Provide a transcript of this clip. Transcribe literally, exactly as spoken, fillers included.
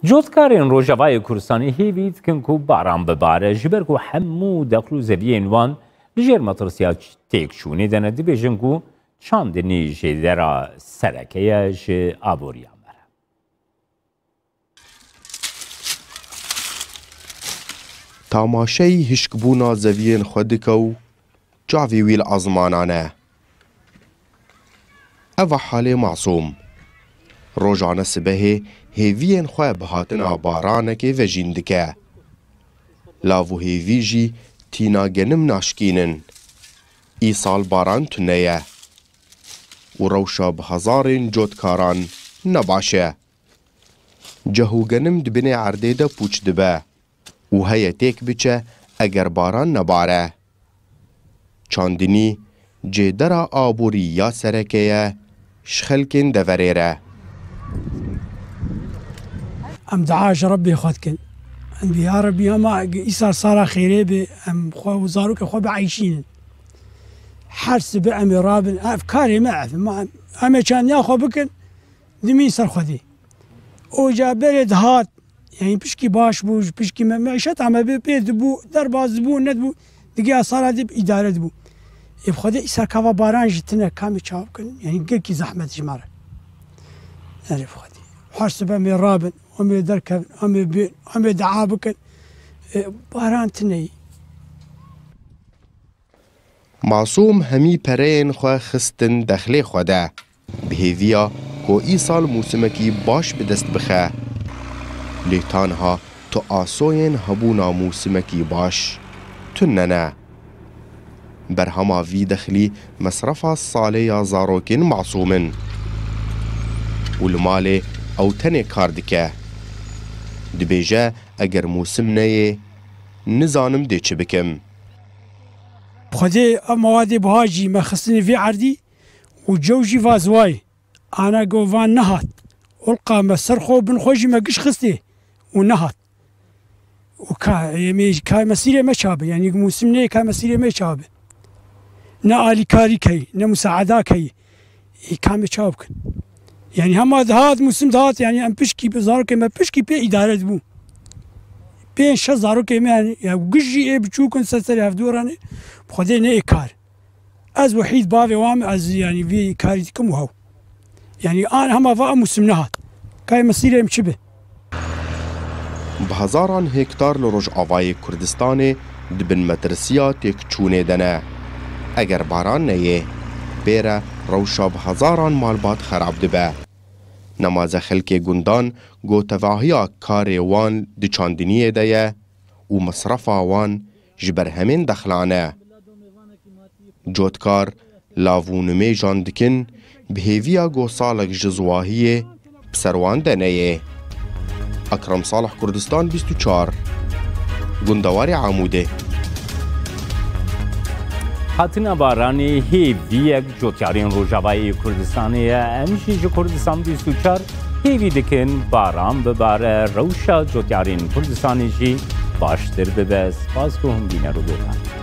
Cotkarên Rojavayê Kurdistanê hêvî dikin ku baran bibare, ji ber ku hemû dexl û zeviyên wan li jêr metirsiya têkçûnê de ne, dibêjin ku çandinî jêdera sereke ye ji aboriya me re. Tamaşeyî hişkbûna zeviyên xwe dike û çavê wî li ezmanan e. Ev e halê Masûm. Rojane sibehê hêviyên xwe bi hatina baranekê vejîn dike. Lav û hêvî jî tîna genim naşkînin. Îsal baran tune ye û rewşa bi hezarên cotkaran ne baş e. Ceh û genim di binê erdê de pûç dibe û heye têk biçe eger baran nebare. Çandinî cêdera aborî ya sereke ye ji xelkên deverê re. Em dua ji Rebbê xwe dikin. Em bi ya Rebbî hema îsal sala xêrê be, em xwe û zarokê xwe bieyşînin. Her sibe em ê rabin, ev karê me ev. Ma em, em ê çandiya xwe bikin, dimîn ser Xwedê. Oca berê dihat, yanî pişkî baş bû, ji pişkî me, meîşeta me bê pê dibû, derbas dibû, nedibû, digiya sala dê îdare dibû. Ê bi Xwedê îsal kava baran jî tine, kamê çawa bikin, yanî gelkî zehmet ji me re. Erê bi Xwedê. Her sibe em ê rabin, em ê derkevin, em ê bên, em ê dua bikin. Ê, baran tine yî. Masûm hemî pereyên xwe xistin dexlê xwe de, bi hêviya ku îsal mûsimekî baş bi dest bixe. Lê tanha tu asoyên hebûna mûsimekî baş tune ne. Berhema vî dexlî mesrefa salê ya zarokên Masûm in û li malê ew tenê kar dike. Dibêje, eger mûsim neyê, nizanim dê çi bikim. Xwedê ev mewadê buha jî me xistinê vê erdî û cew jî va ziwayê. Ana go van nehat. Ulqa me ser xwe û bin xwe jî me giş xistê û nehat. Û ka, em ê, ka mesîrê me ça be, yanî mûsim neyê ka mesîrê me ça be. Ne alîkarî key, ne musaeda key. Ê, ka me çawa bikin? Yanî hema dihat, mûsim dihat, yanî em pişkî bi zarokê me pişkî pê îdare dibû. Pênc şeş zarokê me, yanî, ya giş jî ê biçûk in ser serê hevdû re ne, bi Xwedê ne ê kar. Ez wehîd bavê wan me, ez, yanî, vî karî dikim û hew. Yanî, an hema va em mûsim nehat. Kay mesîrê em çi be? Bi hezaran hektar li Rojavayê Kurdistanê di bin metirsiya têkçûnê de ne. Eger baran neyê, pê re rewşa bi hezaran malbat xerab dibe. Nemaze xelkê gundan ku tevahiya karê wan di çandiniyê de ye û mesrefa wan ji berhemên dexlan e. Cotkar lav û nimêjan dikin, bi hêviya ku salek ji ziwahiyê bi ser wan de neyê. Ekrem Salih, Kurdistan bîst û çar, gundewarê Amûdê. Hatina baranê hêviyek cotyarên Rojavayê Kurdistanê ye. Em jî ji Kurdistan bîst û çar hêvî dikin baran bibare, rewşa cotyarên Kurdistanê jî baştir bibe. Spas ku hûn bîner û gotan.